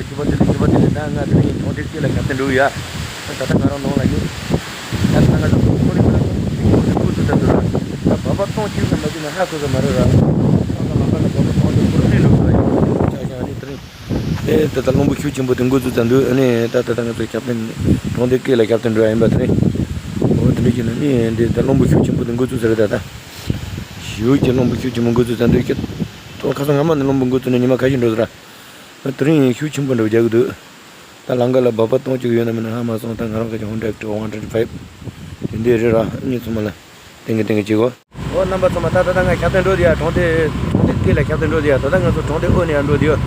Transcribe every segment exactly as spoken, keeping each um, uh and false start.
ཞུ་བ་དེ་ལ་ཞུ་བ་དེ་ལ། ད་ང་དེ་རིང་གྲོང་སྡེ་སྐད་ལ་ཞབས་བརྟན་འགྲོ་ཡ། ད་ལྟ་ང་རང་ནང་ལ་ཡོད། ད་ལྟ་ང་རང་ཚོ་ཁོ་རེ་ཁོ་རེ་ཁོ་རེ་ཁོ་ཚོ་ད་ཚོ་ར། ད་བ་བ་སྟོང་གཅིག་ཙམ་མ་བྱུང་ན་ཧ་གོ་ས་མ་རེད་ར། ད་ལྟ་ལམ་ཁ་ལ་བ་བ་སྟོང་གཅིག་ཁོ་རེ་རེད་འགྲོ་ཡ། ཆ་ཤ་ནི་དེ་རིང་། ཨེ་ད་ལྟ་གླང་པོ་ཤུགས་ཆེན་པོ་དེ་འགོ་བཙུགས་ཚར་འདུག་ཨ་ནི་ད་ད་ལྟ་ང་ཚོ་ཞབས་བརྟན་གྲོང་སྡེ་སྐད་ལ་ཞབས་བརྟན་འགྲོ་ཡ་ཡིན་པ་དེ་རེད། འོ་དེ་འདྲ་བྱས་ན་ནི་འདི་ད་གླང་པོ་ཤུགས་ཆེན་པོ་དེ་འགོ་བཙུགས་ཚར་རེད། ད་ད་ཞུ་གི་གླང་པོ་ཤུགས་ཆེན་པོ་འགོ་བཙུགས་ཚར་འདུག་ཁྱེད་ཚོ་ཁ་སང་སྔ་མ་ནས་གླང་པོ་འགོ་བཙུགས་ནས་ཉི་མ་ཁ་ཤས་འགྲོ་ཟེར་ར། དེ་རིང་ཤུགས་ཆེན་པོ་འདྲ་བོ་རྒྱག་གི་འདུག་ད་ལམ་ཁ་ལ་བ་བ་སྟོང་གཅིག་ཡོད་ན་མེད་ན་ཧ་མ་སོང་། ད་ང་རང་ཁ་ཅིག་ཧོན་ཌ་ཨེག་ཊི་ཝན་ཊུ་ཝེན་ཊི་ཕའིབ་དེ་འདྲས་རེད་ར། ངས་ཚང་མ་ལ་ཏན་གི་ཏན་གི་བྱེད་གོ། ཨོ་རྣམ་པ་ཚང་མ། ད་ད་ལྟ་ང་ཞབས་བརྟན་འགྲོ་དེ་ཡ། གྲོང་སྡེ་གྲོང་སྡེ་སྐད་ལ་ཞབས་བརྟན་འགྲོ་དེ་ཡ། ད་ལྟ་ང་ཚོ་གྲོང་སྡེ་དབུས་ནས་ཡར་འགྲོ་དེ་ཡ།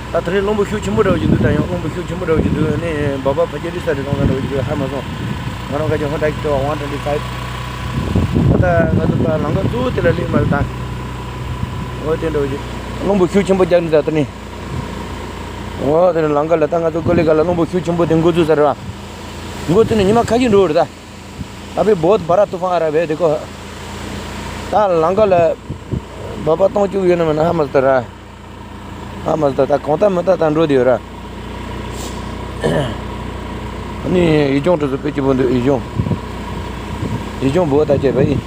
ད་དེ་རིང་གླང་པོ་ཤུགས་ཆེན་པོ་འདྲ་བོ་ཞིག་འདུག་ད་ཡང་གླང་པོ་ཤུགས་ཆེན་པོ་འདྲ་བོ་ཞིག་འདུག་ཨ་ནི་བ་བ་ཕལ་ཆེར་རིལ་ས་རེད། སོང་ཙང་འདྲ་བོ་ཞིག་འདུག་ཧ་མ་སོང་། ང་རང་ཁ་ཅིག་ཧོན་ཌ་ཨེག་ཊི་ཝན་ཊུ་ཝེན་ཊི་ཕའིབ། ད་ལྟ་ང་ཚོ་ད་ལམ་ཁ་གཙོ་བོ་དེ་ལ་སླེབས་མ་རེད་ད། ཨོ་དེ་འདྲ་བོ་ཞིག་གླང་པོ་ཤུགས་ཆེན་པོ་རྒྱག་ནི་ད་དེ་ནི། ཨོ་དེ་ནི་ལམ་ཁ་ལ་ད་ང་ཚོ་ཀོ་ལི་གྷལ་ལ་གླང་པོ་ཤུགས་ཆེན་པོ་དེ་འགོ་བཙུགས་ཚར་རེད་བ། འགོ་བཙུགས་ནས་ཉི་མ་ཁ་ཤས་འགྲོ་རེད་ད། अभी बहुत बड़ा तूफान आ रहा है भाई, देखो। ད་ལམ་ཁ་ལ་བ་བ་སྟོང་གཅིག་ཡོད་ན་མེད་ན་ཧ་མ་ཟེར་ར། ཧ་མ་ཟེར། ད་གང་ལྟར་མི་ལྟར་ད་འགྲོ་དེ་ཡོད་ར། ཨ་ནི་ཡུལ་ལྗོངས་དེ་ཚོ་དཔེ་སྐྱིད་པོ་འདུག་ཡུལ་ལྗོངས། ཡུལ་ལྗོངས་འབོ་ད་བྱས་པ་ཡིན།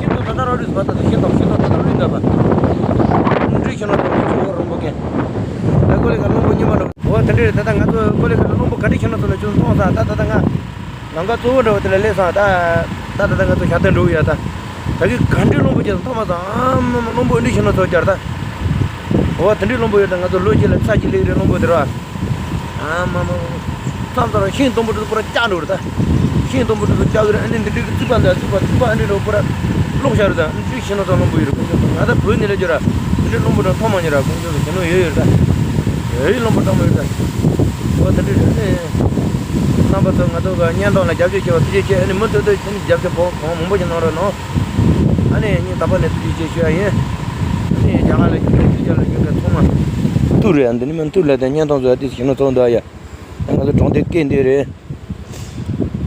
ཤིང་ཏོག་ད་ལྟ་རང་རུས་སུ་བ་ད་དུ་ཤིང་ཏོག་ཤིང་ཏོག་ད་ལྟ་རུས་འདབ་པ། འབྲི་ཤིང་ཏོག་ཏོག་ཆུ་བོ་རིན་པོ་གན། ད་ཀོ་ལི་གྷལ་གླང་པོ་རྙིང་པ་འདྲ་བོ། འོ་དེ་འདྲ་རེད། ད་ལྟ་ང་ཚོ་ཀོ་ལི་གྷལ་གླང་པོ་ག་འདྲ་ཤིང་ཏོག་ཚོ་ལ་ཅུང་མཐོང་ས། ད་ད་ལྟ་ང་ལམ་ཁ་གཙོ་བོ་འདྲ་བོ་དེ་ལ་སླེབས་སོང་། ད་ད་ད་ལྟ་ང་ཚོ་ཞབས་བརྟན་འགྲོ་གི་ཡ། ད་ད་གི་ག་འདྲའི་གླང་པོ་ཅིག་མཐོང་མ་སོང་། ཨ་མ་མ་གླང་པོ་འདྲ་ཤིང་ཏོག་ཚོ་ཅར་ད། འོ་དེ་འདྲའི་གླང་པོ་ཡོད། ད་ང་ཚོ་ལོ་རྒྱུས་ལ་ཚ་གྱི་ལེགས་རེད་གླང་པོ་དེ་ར། ཨ་མ་མ་མ། མཚམས་མཚམས་ཤིང་སྡོང་པོ་དེ་ཚོ་པུ་ར་བཅག་འགྲོ་རེད་ད། ཤིང་སྡོང་པོ་དེ་ཚོ་བཅག་གི་རེད། ཨ་ནི་འདི་འདྲའི་རྩིག་པ་འདི་རྩིག་པ་རྩིག་པ་ཨ་འདྲ་འདྲ་པུ་ར་སློག་བཞག་རེད་ད། འདི་ཤིང་ནགས་ཚང་གླང་པོ་ཡོད་རེད། ཁོང་ཚོ་ང་ད་བོད་ནས་ལས་རྒྱུ་ར། འདི་འདྲའི་གླང་པོ་འདྲ་མཐོང་མ་མྱོང་ར། ཁོང་ཚོ་ལ་ཞེད་སྣང་ཡོད་ཡོད་རེད་ད། ཡོད་རེད། གླང་པོ་སྤྲང་པོ་ཡོད་རེད་ད། འོ་དེ་འདྲ་རེད། ཨ་ནི་རྣམ་པ་ཚོ་ང་ཚོ་གི་བརྙན་ཐུང་ལ་རྒྱབ་སྐྱོར་བྱས་པ་ཐུགས་རྗེ་ཆེ། ཨ་ནི་མུ་མཐུད་དུ་ཨ་ནི་རྒྱབ་སྐྱོར་གང་མང་པོ་ཞིག་གནང་རོགས་གནང་། ཨ་ནི་སྙིང་ཐག་པ་ནས་ཐུགས་རྗེ་ཆེ་ཞུ་ཡ་ཡིན། ཨ་ནི་རྒྱ་གར་ལ་བཞུགས་མཁན་ཕྱི་རྒྱལ་ལ་བཞུགས་མཁན་ཚང་མ། ཐུགས་རེད། ཨ་འདི་ནི་མིན་ཐུགས་ལ་དང་བརྙན་ཐུང་བཟོ་ཡ་དེ་ཞིག་ནོ་ཚོགས་འདུག་ཡ། ད་ང་ཚོ་གྲོང་སྡེ་སྐད་འདི་རེད།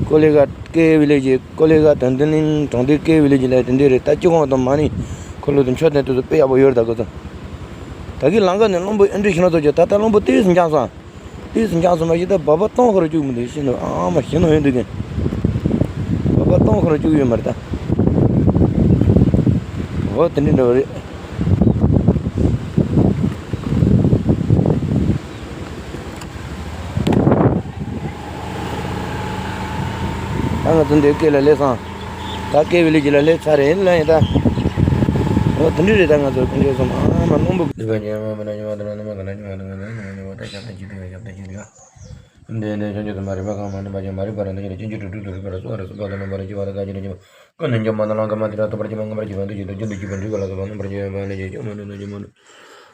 ཀོ་ལི་གྷལ་ཀེ་ཝི་ལེ་ཇི། ཀོ་ལི་གྷལ་དང་འདི་ནི་གྲོང་སྡེ་ཀེ་ཝི་ལེ་ཇི་ལ་དེ་འདི་རེད། ད་སྤྱི་ཁོག་དང་མ་ནི་ཁོ་ལོ་དང་མཆོད་རྟེན་དེ་ཚོ་དཔེ་ཡག་པོ་ཡོད་རེད། ད་ཁོ་ཚོ་ད་གི་ལམ་ཁ་ནས་གླང་པོ་ཨེ་འདྲ་ཞིག་ནོ་ཚོགས་ཀྱི། ད་ལྟ་གླང་པོ་ཏོག་ཙམ་འགྱངས་སོང་། ཏོག་ཙམ་འགྱངས་སོང་མ་གཞི། ད་བ་བ་སྟོང་ཁོ་ར་བཅུག་མི་འདུག་ཤིང་ནགས་ཨ་མ་ཤིང་ནགས་ཡོད་འདུག་གི། བ་བ་སྟོང་ཁོ་ར་བཅུག་ཡོད་མ་རེད་ད། འོ་དེ་འདྲ་འདྲ་བ་རེད། ད་ང་ཚོ་འདི་སྐད་ལ་སླེབས་སོང་། ད་ཀེ་ཝི་ལེ་ཇི་ལ་སླེབས་ཚར་རེད་ལ་ཡིན་ད། འོ་དེ་འདྲ་རེད། ད་ང་ཚོ་ཀུན་མཁྱེན་སོང་ཨ་མ་གླང་པོ། འདི་འདྲ་བྱུང་ཆོག་ཙམ་མ་རིག་པ་གང་མ་ནུས་པ་ཅན་མ་རིག་པ་རང་དུ་རེད། ཅིང་ཅི་ཀྲུག་ཀྲུག་ཏུ་རིག་པ་ར་སོགས་ར་སོགས་པ་དང་རྣམ་པར་ཅི་བ་དག་ཅི་རེ་ཅིང་། ཀུན་ནས་འཇོམས་མ་ན་ལང་ཀ་མ་དེ་ར་ཐོབ་པར་ཅི་མ་མངོན་པར་ཅི་བ་དག་ཅི་རེ་ཅིང་། རྒྱུན་དུ་གྱུར་པར་འདུས་པ་ལ་སོགས་པ་རྣམ་པར་ཅི་བ་ལ་ཅི་ཅི་མ་ནུས་ན་ཅི་མ་ནུས།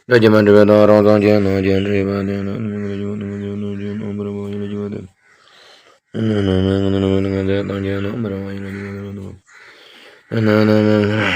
ལ་ཅི་མ་འདྲི་བ་དང་རང་སངས་རྒྱས་རྣམས་ཀྱིས་འདྲི་བ་དེ་ན་ནི་མ་ནུས་ན་ཅི་མ་ནུས། ལ་ཅི་མ་འདྲི་བ་དང་རང་སངས་རྒྱས་རྣམས་ཀྱིས་འདྲི་བ་དེ་ན་ནི་མ་ནུས་ན་ཅི་མ་ནུས།